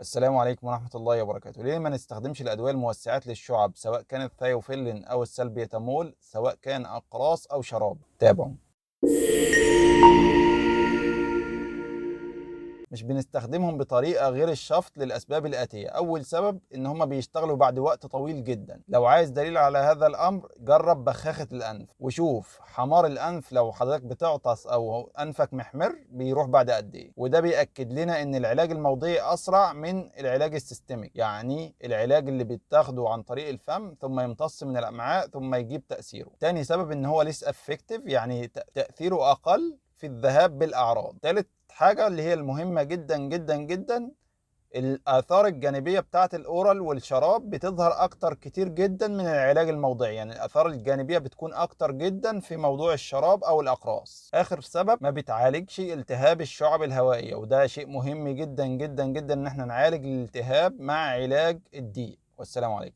السلام عليكم ورحمة الله وبركاته. ليه ما نستخدمش الأدوية الموسعات للشعب سواء كان الثيوفيلين أو السلبيوتامول، سواء كان أقراص أو شراب؟ تابعوا. مش بنستخدمهم بطريقة غير الشفط للأسباب الآتية. أول سبب إن هما بيشتغلوا بعد وقت طويل جدا. لو عايز دليل على هذا الأمر جرب بخاخة الأنف وشوف حمار الأنف، لو حضرتك بتعطس أو أنفك محمر بيروح بعد قد إيه. وده بيأكد لنا إن العلاج الموضعي أسرع من العلاج ال systemic، يعني العلاج اللي بيتاخده عن طريق الفم ثم يمتص من الأمعاء ثم يجيب تأثيره. تاني سبب إن هو less effective، يعني تأثيره أقل في الذهاب بالأعراض. تالت حاجة اللي هي المهمة جدا جدا جدا، الآثار الجانبية بتاعت ال oral والشراب بتظهر أكتر كتير جدا من العلاج الموضعي، يعني الآثار الجانبية بتكون أكتر جدا في موضوع الشراب أو الأقراص. آخر سبب ما بتعالجش التهاب الشعب الهوائية، وده شيء مهم جدا جدا جدا إن احنا نعالج الالتهاب مع علاج الضيق. والسلام عليكم.